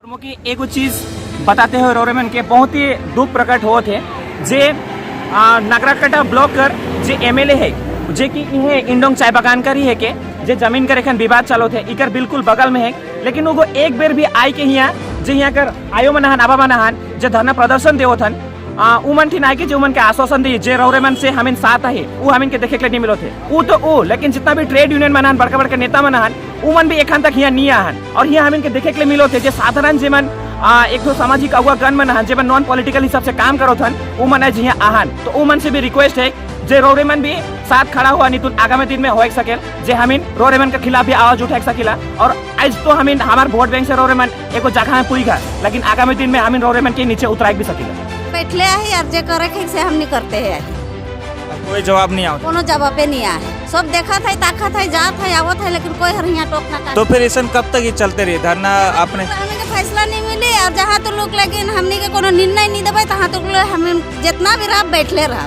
मोके एगो चीज बताते हुए रोरेमन के बहुत ही दुख प्रकट होत है जे नागराकाटा ब्लॉक कर जे एमएलए है, जे कि इहे इंडोंग चाय बागान कर ही है के जे जमीन कर एखन विवाद चलो थे, इकर बिल्कुल बगल में है, लेकिन वो एक बेर भी आई के हिया जे यहाँ कर आयो मनहन आबा मनहन जे धरना प्रदर्शन देवत हन, उमन ठिन आए के जे उमन के आश्वासन दी जे रौरेमन से हमिन साथ है, उ हमिन के देखे के नहीं मिलो थे। उ तो उ, लेकिन जितना भी ट्रेड यूनियन मनहन, बड़का बड़का नेता मनहन, उमन भी एखन तक यहाँ नहीं आहन। और यहाँ हमिन के देखे के लिए मिलो थे जे साधारण जेमन एक तो सामाजिक अगुआ गण मनहन, जेमन नॉन पॉलिटिकल हिसाब से काम करो थन, उमन आज यहाँ आहन। तो उमन से भी रिक्वेस्ट है जे रोरेमन भी साथ खड़ा हुआ, नहीं तो आगामी दिन में हो सकेल जे हमिन रोरेमन के खिलाफ भी आवाज उठा सकेला। और आज तो हमिन हमार वोट बैंक से रोरेमन एगो जगह में पुई खा, लेकिन आगामी दिन में हमिन रोरेमन के नीचे उतराई भी सकेला। बैठले है और जे करे के से हमनी करते हैं। कोई जवाब नहीं आता? कोनो जवाबे नहीं आए। सब देखत है, ताकत है, जात है, आवत है, लेकिन कोई हर यहाँ टोक ना। तो फिर ऐसा कब तक ये चलते रही धरना आपने? हमनी के फैसला नहीं मिली और जहाँ तो लोग लेकिन हमनी के कोनो निर्णय नहीं देबै, तहाँ तो हम जितना भी रह बैठले रह।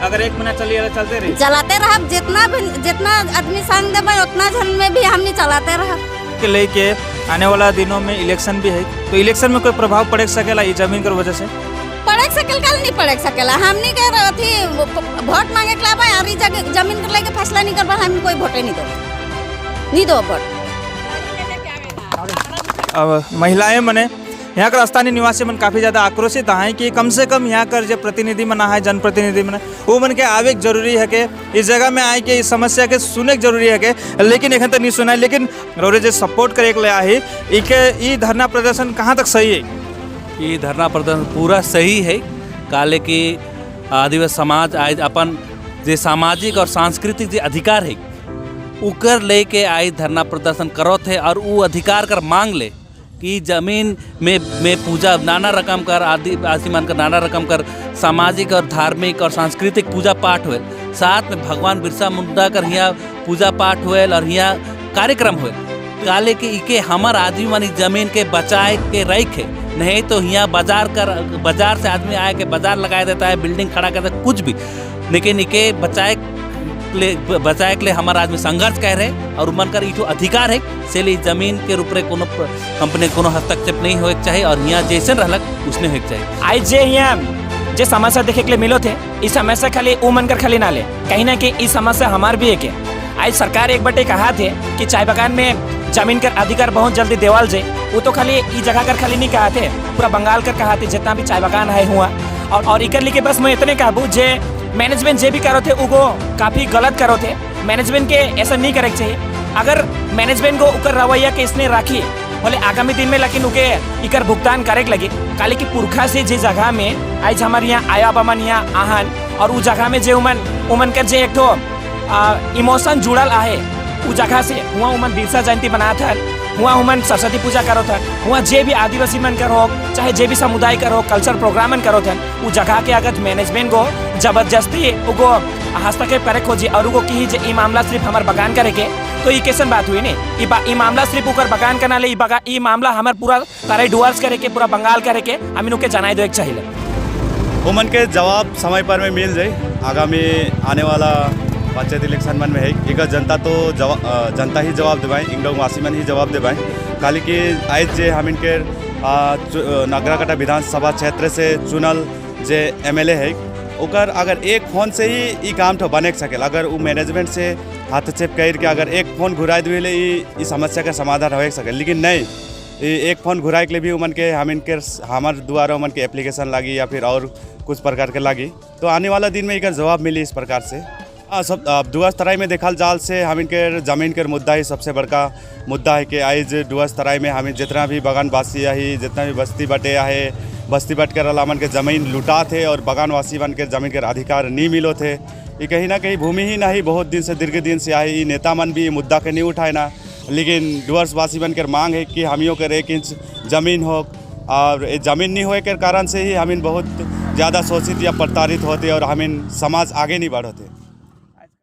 अगर एक महीना चलिए चलते रही? चलाते रह। जितना भी, जितना आदमी संग देबै, उतना जन में भी हमनी चलाते रह। के लेके आने वाला दिनों में इलेक्शन भी है, तो इलेक्शन में कोई प्रभाव पड़े सकेला ये जमीन के वजह से? पड़े सकेल, कल नहीं पड़े सकेला। हमनी के अथी वोट मांगे के लाबा और ई जगह जमीन के लेके फैसला नहीं करबा, हम कोई वोटे नहीं दो, नहीं दो वोट। अब महिलाएं मने यहाँ कर स्थानीय निवासी मन काफ़ी ज़्यादा आक्रोशित हैं कि कम से कम यहाँ कर जो प्रतिनिधि मना है, जनप्रतिनिधि मना, वो मन के आवे के जरूरी है के इस जगह में आए के इस समस्या के सुने के जरूरी है के, लेकिन एखन तक नहीं सुना है। लेकिन रौरे जे सपोर्ट करे के लिए आहे, इके ई धरना प्रदर्शन कहाँ तक सही है? ये धरना प्रदर्शन पूरा सही है, काले कि आदिवासी समाज आज अपन जे सामाजिक और सांस्कृतिक जे अधिकार है, उकर लेके आई धरना प्रदर्शन करो थे और वो अधिकार कर मांग ले कि जमीन में पूजा नाना रकम कर, आदिवासी मन कर नाना रकम कर सामाजिक और धार्मिक और सांस्कृतिक पूजा पाठ हुए, साथ में भगवान बिरसा मुंडा कर हियाँ पूजा पाठ हुए और हियाँ कार्यक्रम हुए। काले के इके हमर आदमी मानी जमीन के बचाए के रखे, नहीं तो यहाँ बाजार कर, बाजार से आदमी आए के बाजार लगाए देता है, बिल्डिंग खड़ा कर देता है, कुछ भी। लेकिन इके बचाए के लिए हमारा आदमी संघर्ष कर रहे और मन कर इठो अधिकार है से लिए जमीन के रूप रे कोनो कंपनी के कोनो हस्तक्षेप नहीं होए के चाहिए और यहाँ जैसन रहलक उसने होए के चाहिए। आज जे यहाँ जे समस्या देखे के लिए मिलो थे, इस समस्या खाली ऊ मन कर खाली ना ले, कहीं ना कहीं इस समस्या हमार भी एक है। आज सरकार एक बटे कहा थे कि चाय बागान में जमीन कर अधिकार बहुत जल्दी देवाल जे, वो तो खाली ई जगह कर खाली नहीं कहा थे, पूरा बंगाल कर कहा थे, जितना भी चाय बागान है हुआ। और इकर लिए बस मैं इतने कहबू जे मैनेजमेंट जे भी करो थे, उको काफ़ी गलत करो थे। मैनेजमेंट के ऐसा नहीं करे चाहिए। अगर मैनेजमेंट को उकर रवैया के इसने राखी बोले आगामी दिन में, लेकिन उके इकर भुगतान करे के लगी। काले की पुरखा से जे जगह में आज हमारे यहाँ आया बमन यहाँ आहन और उ जगह में जे उमन उमन कर जे एक ठो इमोशन जुड़ल आहे उ जगह से, हुआ उमन बिरसा जयंती बनात हन, हुआ उमन सरस्वती पूजा करो थन, हुआ जे भी आदिवासी मन कर हो, चाहे जे भी समुदाय कर हो, कल्चर प्रोग्राम मन करो थन, उ जगह के अगर मैनेजमेंट को जबरदस्ती उको हस्तक्षेप करे खोजी और उको की जे ई मामला सिर्फ हमार बगान करे के, तो ई कैसन बात हुई ने? ई मामला सिर्फ उकर बगान करना ले, ई मामला हमार पूरा तारे डुअर्स करे के, पूरा बंगाल करे के, हमिन उके जनाई दो एक चाहिए। उमन के जवाब समय पर में मिल जाए। आगामी आने वाला पंचायत इलेक्शन मन में है, एक जनता तो जवाब, जनता ही जवाब देवाए, इंडोंगवासी मन ही जवाब देवाए। खाली कि आज जे हम इनके नागराकाटा विधानसभा क्षेत्र से चुनल जे एमएलए है, ओकर अगर एक फोन से ही ई काम तो बने सकेल। अगर वो मैनेजमेंट से हस्तक्षेप कर के अगर एक फोन घुराए दिले, ई समस्या का समाधान हो सके। लेकिन नहीं, ई एक फोन घुराए के लिए भी उमन के हम इनके हमार द्वारा उमन के एप्लीकेशन लागी या फिर और कुछ प्रकार के लागी, तो आने वाला दिन में एकर जवाब मिली इस प्रकार से। हाँ, सब अब डुअर्स तराई में देखल जाल से हम इनके जमीन के मुद्दा ही सबसे बड़का मुद्दा है कि आज डुअर्स तराई में हम जितना भी बगानवासी है, जितना भी बस्ती बटे है, बस्ती बट कर मन के ज़मीन लुटा थे और बगानवासी मन के ज़मीन के अधिकार नहीं मिलो थे। ये कहीं ना कहीं भूमि ही नहीं बहुत दिन से, दीर्घ दिन से आए। ये नेता मन भी ये मुद्दा के नहीं उठाए ना, लेकिन डुअर्सवासी मन के मांग है कि हमियों के 1 इंच ज़मीन हो और ये ज़मीन नहीं होए के कारण से ही हमिन बहुत ज़्यादा शोषित या प्रताड़ित होते और हमिन समाज आगे नहीं बढ़ते।